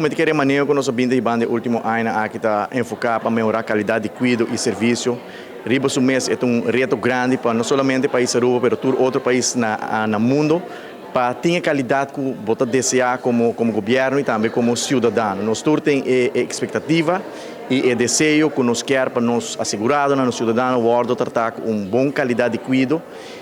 Mi ta kere maneho ku nos a bin ta hiba den último aña aki ta enfoká pa mehorá kalidat di kuido i servisio. Riba su mes e ta un reto grandi pa no solamente pais Aruba, pero tur otro pais na mundo pa tin e kalidat ku bo ta deseá komo gobièrnu i tambe komo siudadano. Nos tur tin e ekspektativa i e deseo ku nos kier pa nos aseguradonan, nos siudadano wòrdu tratá ku un bon kalidat di kuido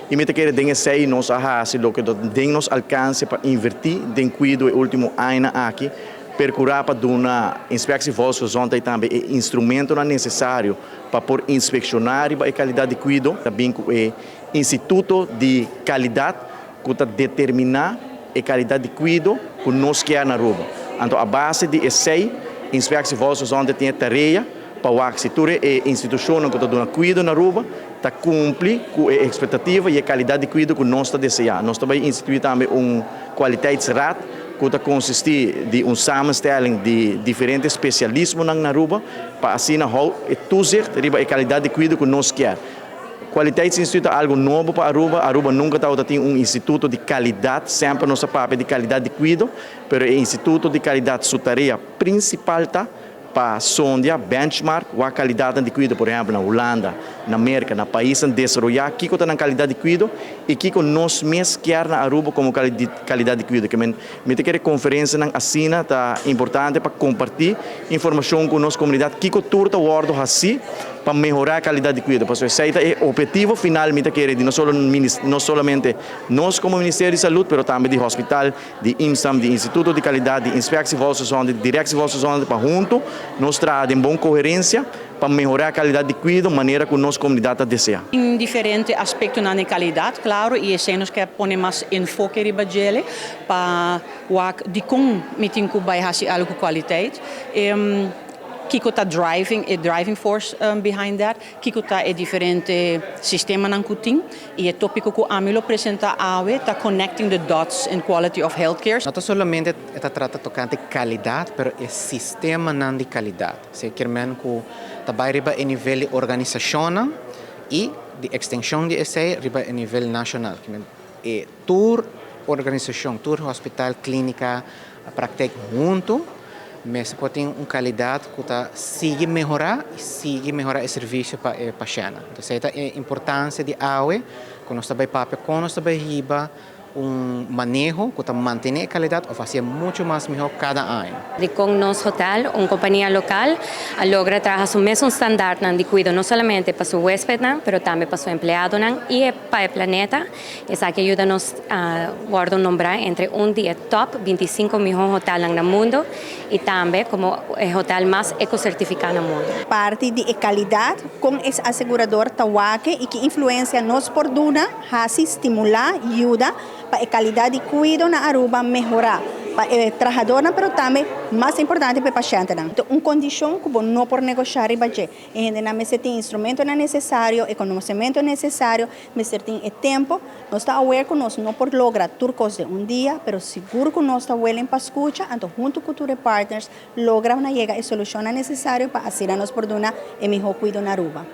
i mi ta kere den esei nos a hasi loke ta den nos alkanse pa invertí den kuido e último añanan aki, perkurá pa duna Inspectie Volksgezondheid tambe e instrumentonan nesesario pa por inspekshoná riba e kalidat di kuido. Ta bin ku e Instituto di Kalidat ku ta determiná e kalidat di kuido ku nos kier na Aruba. Anto a base di esei Inspectie Volksgezondheid tin e tarea pa wak si tur e institushonnan ku ta duna kuido na Aruba ta kumpli ku e ekspektativa i e kalidat di kuido ku nos ta deseá. Nos ta bai instituí tambe un Kwaliteitsraad ku ta konsistí di un samenstelling di diferente spesialismonan na Aruba pa asina hou e toezicht riba e kalidat di kuido ku nos kier. Kwaliteitsinstituut ta algu nobo pa Aruba. Aruba nunka tabata tin un instituto di kalidat. Semper nos a papia di kalidat di kuido, pero e instituto di kalidat su tarea prinsipal ta pa sondia, benchmark, wak kalidatnan di kuido, por ehèmpel na Hulanda, na Merka, na paisnan desaroyá, kiko ta nan kalidat di kuido i kiko nos mes kier na Aruba komo kalidat di kuido. Ke men mi ta kere konferensianan asina ta importante pa kompartí informashon ku nos komunidat kiko tur ta wòrdu hasí pa mehorá e kalidat di kuido. Pasobra esei ta e ophetivo final mi ta kere di no solamente nos komo Ministerio di Salud pero tambe di hospital, di IMSAM, di Instituto di Kalidat, di Inspectie Volksgezondheid, di Directie Volksgezondheid pa huntu nos traha den bon koherensia pa mehorá kalidat di kuido manera ku nos komunidat ta deseá. Tin diferente aspektonan di kalidat, klaro, i esei nos ke pone mas enfoke riba djele pa wak dikon mi tin ku bai hasi algu ku kualiteit. Kiko ta driving, e driving force behind that, kiko ta e diferente sistemanan ku tin i e tópiko ku ami lo presentá awe ta Connecting the Dots in Quality of Healthcare. No ta solamente e ta trata tokante kalidat, pero e sistemanan di kalidat. Esei kier men ku ta bai riba e nivel di organisashonnan i di ekstenshon di esei riba e nivel nashonal. Kier men e tur organisashon, tur hospital, klínika, praktijk huntu mester por tin un kalidat ku ta sigui mehorá i sigui mehorá e servisio pa e pashèntnan. Entonces esei ta e importansia di awe ku nos ta bai papia kon nos ta bai hiba un maneho ku ta mantené e kalidat òf hasié muchu mas mihó kada aña. Dikon nos hotel, un kompania lokal, a logra traha su mesun standaardnan di kuido no solamente pa su huespednan, pero tambe pa su empleadonan i pa e planeta. Esaki a yuda nos wòrdu nombrá entre un di e tòp 25 mihó hotelnan na mundu i tambe komo e hotel mas ekosertifiká na mundu. Parti di e kalidat kon es asegurador ta wak i ki influensia nos por duna, hasi, stimulá, yuda pa e kalidat di kuido na Aruba mehorá pa e trahadornan pero tambe mas importante pa e pashentenan. Ta un kondishon ku bo no por negoshá riba dje. E hendenan mester tin instrumentonan nesesario, e konosementu nesesario, mester tin e tempo. Nos ta aware ku nos no por logra tur kos den un dia, pero sigur ku nos ta willing pa skucha, anto huntu ku tur e partners logra na yega e solushonnan nesesario pa asina nos por duna e mihó kuido na Aruba.